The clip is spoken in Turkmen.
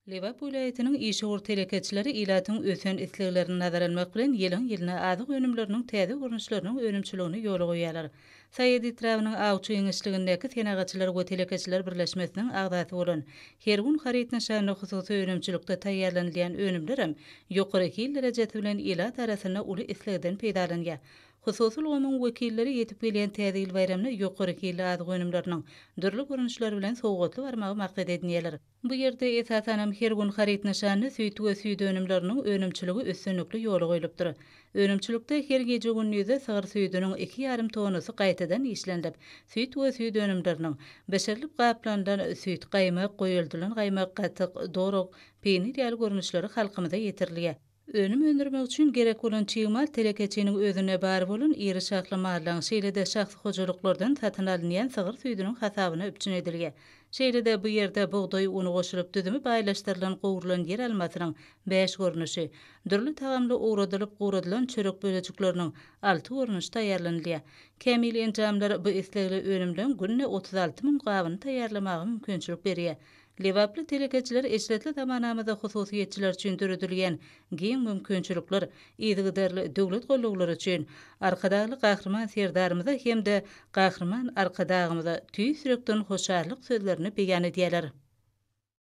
Lebap welaýatynyň işewür telekeçileri ilatyň ösen isleglerini nazara almak bilen, ýylyň-ýylyna azyk önümleriniň täze görnüşleriniň önümçiligini ýola goýýarlar. Saýat etrabynyň Awçy geňeşligindäki Senagatçylar we telekeçiler birleşmesiniň agzasy bolan Her gün haryt nyşanly hususy önümçilikde taýýarlanylýan önümlerem ýokary hil derejesi bilen ilat arasynda uly islegden peýdalanýar. Hususy ulgamyň wekilleri ýetip gelýän Täze ýyl baýramyna ýokary hilli azyk önümleriniň dürli görnüşleri bilen sowgatly barmagy maksat edinýärler. Bu ýerde, esasanam, Her gün haryt nyşanly süýt we süýt önümleriniň önümçiligi üstünlikli ýola goýlupdyr. Önümçilikde her gije-gündizde sygyr süýdüniň iki ýarym tonnasy gaýtadan işlenilip, süýt we süýt önümleriniň, bişirilip gaplanylan süýt, gaýmak, goýaldylan gaýmak, gatyk, dorog, peýnir ýaly görnüşleri halkymyza ýetirilýär. Önüm öndürmek üçin gerek bolan çig mal telekeçiniň özünde bar bolan iri şahly mallaň, şeýle-de şahsy hojalyklardan satyn alynýan sygyr süýdüniň hasabyna üpjün edilýär. Şeýle-de bu ýerde bugdaý uny goşulyp düzümi baýlaşdyrylan gowrulan ýer almasynyň bäş görnüşi, dürli tagamly owradylyp guradylan çörek bölejikleriniň alty görnüşi taýýarlanylýar. Kämil enjamlar bu islegli önümleň günde 36 müň gabyny taýýarlamaga mümkinçilik berýär. Lebaply telekeçiler eşretli zamanamyzda hususyýetçiler üçin döredilýän giň mümkinçilikler, yzygiderli döwlet gollawlary üçin Arkadagly Gahryman Serdarymyza hem-de Gahryman Arkadagymyza tüýs ýürekden hoşallyk sözlerini beýan edýärler.